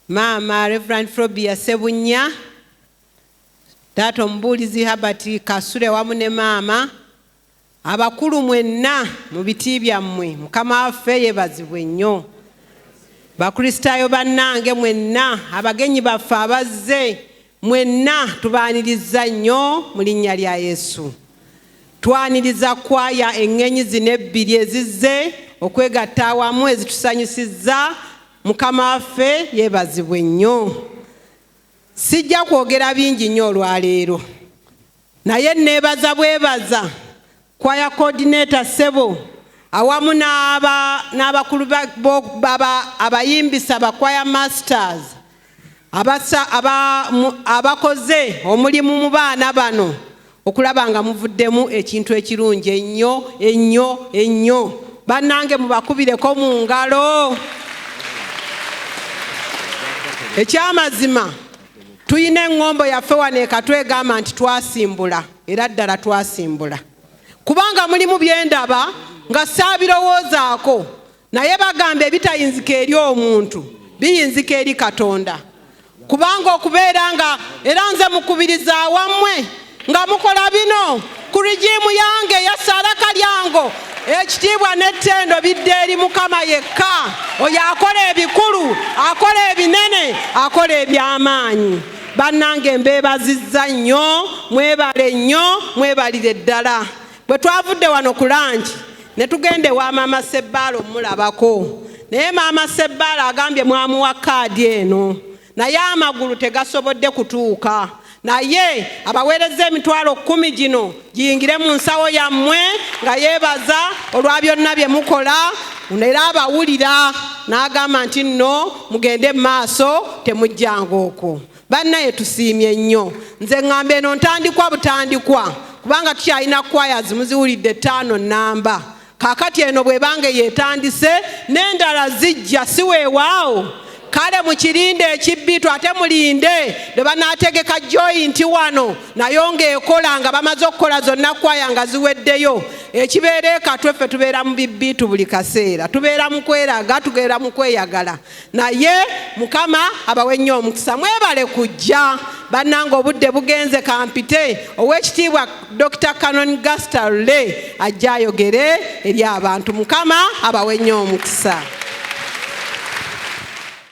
Maama Reverend Frobia Ssebunya, taata omubuulizi Herbert Kasule wamu ne maama, abakulu mwenna mu biti byammwe, Mukama waffe yeebazibwe nnyo. Bakristaayo bannange mwenna, abagenyi baffe abazze mwenna, tubaaniriza nnyo mu linnya lya Yesu. Twaniriza kwaya eŋŋenyi zino ebbiri ezizze okwegatta awamu ezitusanyusizza. Mukama waffe yeebazibwe nnyo. Sijja kwogera bingi nnyo olwaleero, naye neebaza bwebaza kwaya coordinator ssebo awamu n'abakulu abayimbisa ba choir masters abakoze omulimu mu baana bano okulaba nga muvuddemu ekintu ekirungi ennyo ennyo ennyo. Bannange, mubakubireko mu ngalo. Ekyamazima, tuyina eŋŋombo yaffe wano ekatwegamba nti twasimbula, era ddala twasimbula, kubanga mulimu byendaba nga saabirowoozaako, naye bagamba ebitayinzika eri omuntu biyinzika eri Katonda. Kubanga okubeera nga era nze mukubiriza awammwe nga mukola bino ku regime yange eya Sara Kalyango, ekitiibwa n'ettendo bidde eri Mukama yekka, oyo akola ebikulu, akola ebinene, akola eby'amaanyi. Bannange, mbeebazizza nnyo, mwebale nnyo, mwebalire ddala. Bwe twavudde wano ku lunch ne tugenda ewa Maama Sebbaala omulabako, naye Maama Sebbaala agambye mwamuwa kaadi eno, naye amagulu tegasobodde kutuuka, naye abaweereza 100,000 gino giyingire mu nsawo yammwe nga yeebaza olwa byonna bye mukola. Era abawulira n'agamba nti nno mugende mu maaso, temujjanga okwo. Bannaye, tusiimye nnyo. Nze ŋŋamba eno ntandikwa butandikwa, kubanga tukyalina choirs, muziwulidde, ttaano namba. Kaakati eno bw'ebanga yeetandise, n'endala zijja, si weewaawo? Kale mukirinde ekibbiitu, ate mulinde lwe banaategeka joint wano nayo ng'ekola, nga bamaze okukola zonna kwaya nga ziweddeyo. Ekibeera ekatwe, ffe tubeera mu bibbiitu buli kaseera, tubeera mu kweraga, tubeera mu kweyagala, naye Mukama abawe nnyo omukisa. Mwebale kujja, bannange. Obudde bugenze, kampite Oweekitiibwa Dr Canon Gaster Lule ajja ayogere eri abantu. Mukama abawe nnyo omukisa.